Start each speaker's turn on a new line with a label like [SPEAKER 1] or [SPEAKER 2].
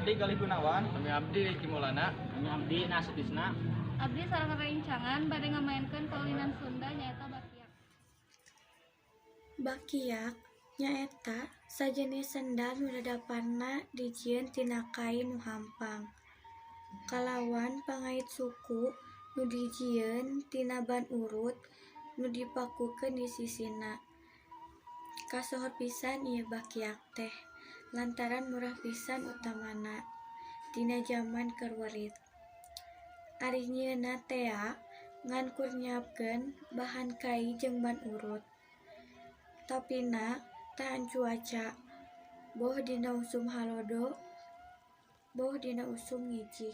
[SPEAKER 1] Abdi Galih Gunawan.
[SPEAKER 2] Kami abdi Riki Maulana.
[SPEAKER 3] Kami abdi Nasutisna.
[SPEAKER 4] Abdi sareng rerencangan bade ngamaenkeun kaulinan Sunda, nyaeta bakiak.
[SPEAKER 5] Bakiak nyaeta sajenis sendal nu dadaparna dijieun tina kain nu hampang kalawan pangait suku nu dijieun tina ban urut nu dipakukeun di sisina. Kasohor pisan ieu bakiak teh lantaran murah pisan utamana tina jaman keur werit. Ari nyieunna tea ngan kur nyiapkeun bahan kai jeung ban urut. Tapina tahan cuaca, boh dina usum halodo boh dina usum ngijih.